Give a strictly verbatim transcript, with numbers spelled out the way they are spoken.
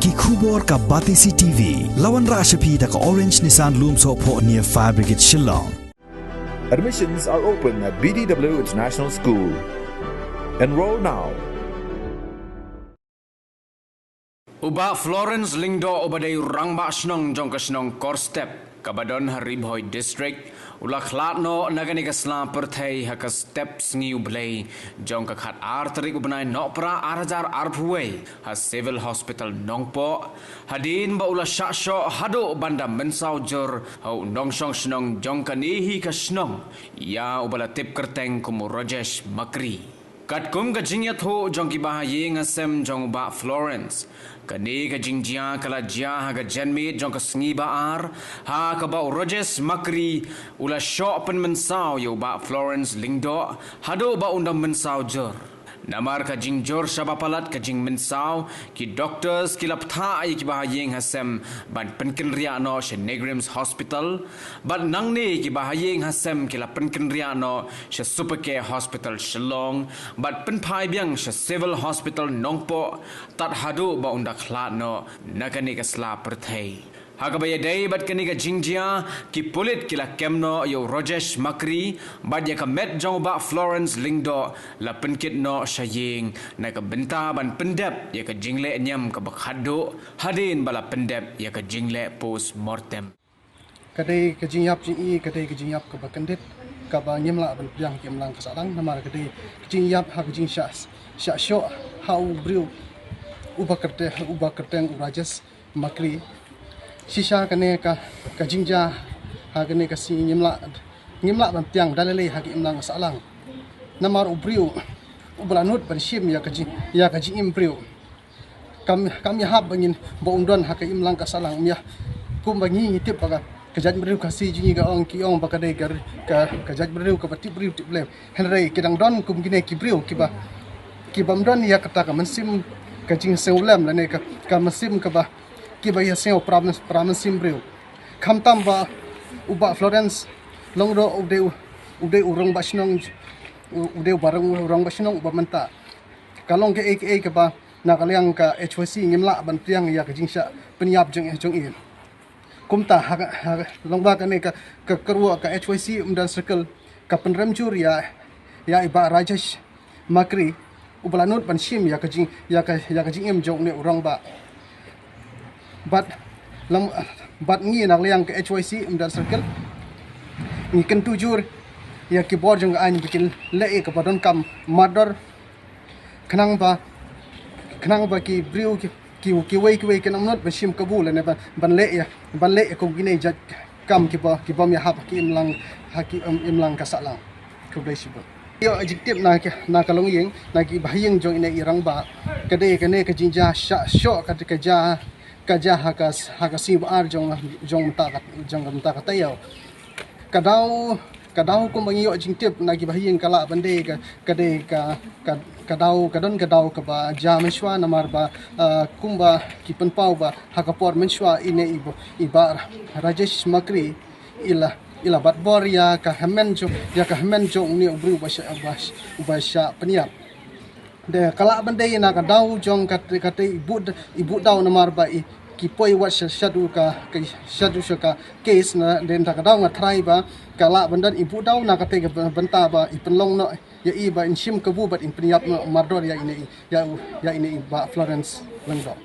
Ki khubor ka Batesi T V. La wanrah sha phi da ka Orange Nissan Lumsohphoh near Fire Brigade Shillong. Admissions are open at B D W International School. Enroll now. U Bah Florence Lyngdoh uba dei u rangbah shnong jong ka shnong Korstep kaba don ha Ri Bhoi District u la khlad noh na kane ka sla pyrthei ha ka step sngi U Blei jong ka khatar tarik u bnai Nohprah ar hajar arphew wei ha Civil Hospital Nongpoh hadien ba u la shah shoh haduh ban da mynsaw jur ha u nongshong shnong jong kane hi ka shnong, ïa uba la tip kyrteng kum u Rajesh Makri. Katkum ka jingïathuh jong kiba ha ïing ha sem jong u Bah Florence, kane ka jingjia ka la jia ha ka janmiet jong ka sngi ba ar, ha kaba u Rajesh Makri u la shoh pynmynsaw ïa u Bah Florence Lyngdoh haduh ba un da mynsaw jur. Namar ka jingjur shaba palat ka jingmynsaw, ki doctors ki la bthah ïa kiba ha ïing ha sem ban pynkynriah noh sha NEIGRIHMS Hospital, bad nangne kiba ha ïing ha sem ki la pynkynriah noh sha Supercare Hospital Shillong, bad pynphai biang sha Civil Hospital Nongpoh, tad haduh ba un da khlad noh na kane ka sla pyrthei. Ha kaba ïadei bad kane ka jingjia, ki pulit ki la kem noh ïa u Rajesh Makri bad ïa ka met jong u Bah Florence Lyngdoh la pynkit noh sha ïing na ka bynta ban pyndep ïa ka jingleh niam kaba khatduh hadien ba la pyndep ïa ka jingleh post mortem. Ka dei ka jingïap jong i, ka dei ka jingïap kaba kyndit, kaba ngim lah ban pdiang ha ka imlang ka sahlang, namar ka dei ka jingïap ha ka jingshah, shah shoh ha u briew uba kyrteng, uba kyrteng u Rajesh Makri. Shisha kane ka, ka jingjia ha kane ka sngi ngim lah, ngim lah ban pdiang da lei lei ha ka imlang ka sahlang. Namar u briew uba la nud ban shim ïa ka jing, ïa ka jingim briew. Kam, kam ïahap ba ngin, ba un don ha ka imlang ka sahlang, ym ïa. Kumba ngi ngi tip ba ka, ka jaitbynriew Khasi jong ngi ka ong, ki ong ba ka dei ka, ka, ka jaitbynriew kaba tip briew tip blei. Hynrei ki dang don kum kine ki briew kiba, kibym don ïa kata ka mynsiem ka jingsngewlem lane ka, ka mynsiem kaba, kiba ïasngew para myn, para mynsiem briew. Khamtam ba u Bah Florence Lyngdoh u dei u, u dei u rangbah shnong, u, u dei uba rang, rangbah shnong uba mynta. Ka long kaei kaei kaba na ka liang ka H Y C ngim lah ban pdiang ïa ka jingshah pynïap jong, jong i. Kumta ha, ha, lyngba kane ka, ka kyrwoh ka H Y C Umdan Circle ka pynrem jur ïa, ïa i Bah Rajesh Makri uba la nud ban shim ïa ka jing, ïa ka, ïa ka jingim jong une u rangbah. Bad, lam, bad ngi na ka liang ka H Y C Umdan Circle ngi kyntu jur ïa ki bor jong ka aiñ ba kin leh ïa kaba donkam mardor. Khnang ba, khnang ba ki briew ki, ki, kiwei kiwei kin ym nud ban shim kabu lane ban, ban leh ïa, ban leh ïa kum kine jait kam kiba, kibym ïahap ha ki imlang, ha ki, um, imlang ka sahlang. Khublei shibun. Ïoh jingtip na ka, na ka longïing, na kiba ha ïing jong ine i rangbah. Ka dei kane ka jingjia shah shoh ka, ka jia, ka jia ha ka, ha ka sngi ba ar jong, jong mynta ka, jong mynta ka taïew. Ka daw, ka daw kumba ngi ïoh jingtip na kiba ha ïing ka lah ban dei ka, ka dei ka, ka, ka daw, ka don ka daw kaba jia mynshuwa namar ba, ah, kumba ki pynpaw ba ha ka por mynshuwa ine i Bah, i Bah Rajesh Makri i la, i la bat bor ïa ka hynmen jong, ïa ka hynmen jong une u briew uba shah, uba, uba shah pynïap. Te ka lah ban dei na ka daw jong ka, ka te i buh, i buh daw namar ba i ki poi wat sha, shaduh ka, ka shaduh sha ka case na, te na ka daw nga tharai ba ka lah ban don i buh daw na kata ka bynta ba i pynlong noh ïa i ba in shim kabu bad in pynïap noh mardor ïa ine i, ïa u, ïa ine i Bah Florence Lyngdoh.